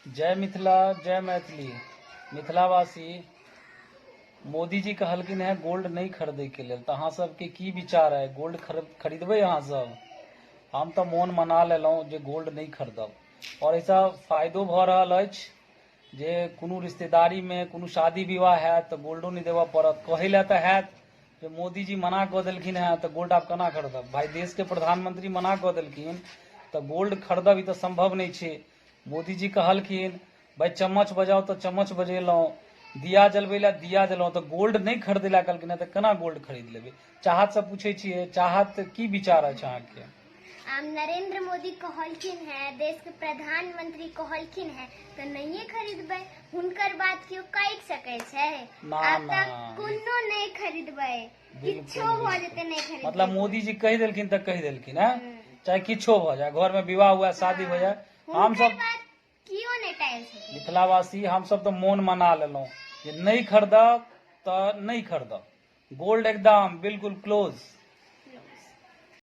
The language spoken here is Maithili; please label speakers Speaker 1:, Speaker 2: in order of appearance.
Speaker 1: जय मिथिला जय मैथिली। मिथिलावासी, मोदीजी कहलखिन हेँ गोल्ड नहि खरीदैके लेल, तऽ अहाँ सबके की विचार अइ? गोल्ड खरीदबै अहाँ सब? हम तऽ मोन मना लेलहुँ जे गोल्ड नहि खरीदब। आओर एहिसँ फायदो भऽ रहल अछि जे कोनो रिश्तेदारीमे कोनो शादी विवाह हैत तऽ गोल्डो नहि देबऽ पड़त। कहै लए तऽ हैत जे मोदीजी मना कऽ देलखिन हेँ तऽ गोल्ड आब केना खरीदब। भाय, देशके प्रधानमंत्री मना कऽ देलखिन तऽ गोल्ड खरीदब ई तऽ सम्भव नहि छै। मोदीजी कहलखिन भाइ चम्मच बजाउ तऽ चम्मच बजेलहुँ, दिया जलबै लए दिया जलहुँ, तऽ गोल्ड नहि खरीदै लए कहलखिन हेँ तऽ केना गोल्ड खरीद लेबै? चाहतसँ पूछै छियै, चाहत की विचार अछि अहाँके?
Speaker 2: आब नरेंद्र मोदी कहलखिन है, देश के प्रधानमंत्री कहलखिन है तऽ नहिये खरीदबै। हुनकर बात केओ काटि सकै छै?
Speaker 1: ना।
Speaker 2: आब
Speaker 1: ना।
Speaker 2: तऽ कोनो नहि खरीदबै, किछो भऽ जेतै नहि खरीदबै।
Speaker 1: मतलब मोदीजी कहि देलखिन तऽ कहि देलखिन है, चाहे किछो भऽ जाय, घरमे विवाह हुए, शादी हो जाय।
Speaker 2: हुनकर
Speaker 1: हमसब
Speaker 2: बात केओ नहि टालि सकै।
Speaker 1: मिथिलावासी, हमसब तऽ मोन मना लेलहुँ जे नहि खरीदब तऽ नहि खरीदब गोल्ड, एकदम बिल्कुल क्लोज।